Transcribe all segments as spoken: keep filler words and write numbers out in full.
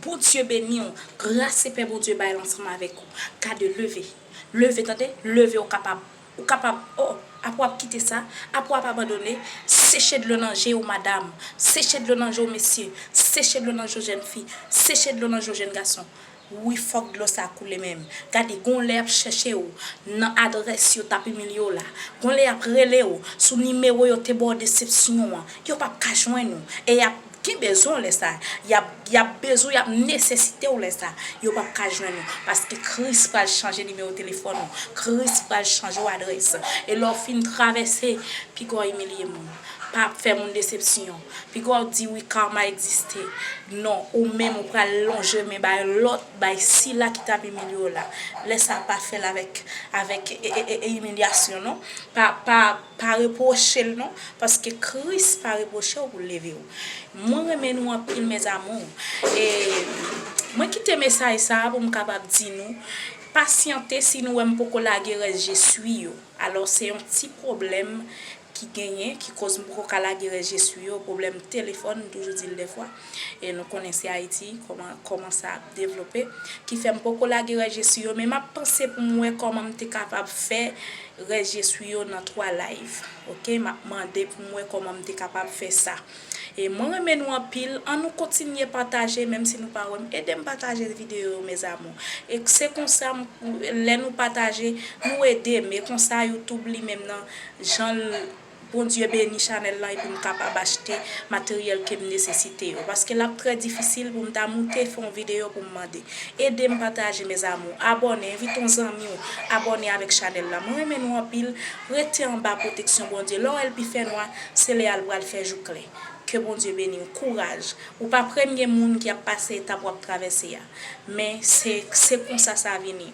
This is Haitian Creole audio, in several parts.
Bondye beni w. Gras e pè Bondye bay l ansanm avèk ou. Gade, leve. Leve, tande? Leve, ou kapab. Ou kapab. Oh, apre w ap kite sa, apre w ap abandone, seche dlo nan je w, madanm. Seche dlo nan je w, mesye. Seche dlo nan je w, jèn fi. Seche dlo nan je w, jèn gason. Wi, fòk dlo sa koule menm. Gade, gon lè y ap chèche w nan adrès yo t ap imilye w la. Gon lè y ap rele w sou nimewo yo te ba w desepsyon an. Yo p ap ka jwenn ou. E y ap gen bezwen w lè sa. Y ap, y ap bezwen w, y ap nesesite w lè sa. Yo p ap ka jwenn ou. Paske Kris pral chanje nimewo telefòn ou. Kris pral chanje w adrès. E lè w fin travèse, piga w imilye moun. Pa fè moun desepsyon. Piga w di wi, karma egziste. Non, ou menm ou pral lonje men bay lòt, bay sila ki t ap imilye w la. Lè sa pa fè l avèk, avèk e, e, e, e imilyasyon, non. Pa, pa, pa repwoche l, non. Paske Kris pa repwoche w pou l leve w. Mwen renmen nou anpil, mes amours. E mwen kite mesaj sa a pou m kapab di nou, pasyante si nou wè m poko lage rès je suis yo. Alò, se yon ti pwoblèm ki genyen, ki koz m poko ka lage rès je suis yo, pwoblèm telefòn, m toujou di l dèfwa. E nou konnen se Ayiti, kòman, kòman sa ap devlope, ki fè m poko lage rès je suis yo, men m ap panse pou m wè kòman m te kapab fè rès je suis yo nan twa live. Oke, m ap mande pou m wè kòman m te kapab fè sa. E mwen renmen nou anpil, ann nou kontinye pataje, menm si nou pa wè m, ede m pataje videyo yo, mes amours. E se konsa, m, lè nou pataje, nou ede m. E konsa, YouTube li menm nan, jan l, Bondye beni chanèl lan, epi m kapab achte materyèl ke m nesesite yo. Paske l ap trè difisil pou m ta moute fè yon videyo pou m mande. Ede m pataje, mes amours. Abòne, envite yon zanmi w, abòne avèk chanèl la. Mwen renmen nou anpil, rete anba pwoteksyon Bondye. Lè w wè l pi fè nwa, se lè a l pral fè jou klè. Ke Bondye beni w, kouraj. Ou pa premye moun ki ap pase etap w ap travèse a. Men se, se konsa sa vini.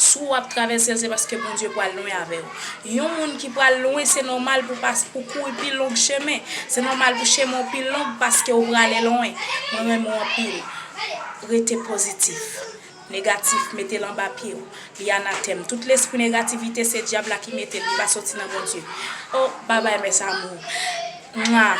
Si w ap travèse l, se paske Bondye pral lwen avè w. Yon moun ki pral lwen, se nòmal pou pas, pou kouri pi long chemen. Se nòmal pou chemen w pi long paske w prale lwen. Mwen renmen w anpil. Rete pozitif. Negatif, mete l anba pye w. Li anatèm. Tout lespri negativite, se dyab la ki mete l. Li pa soti nan Bondye. Oh, babay, mes amours. Mwa.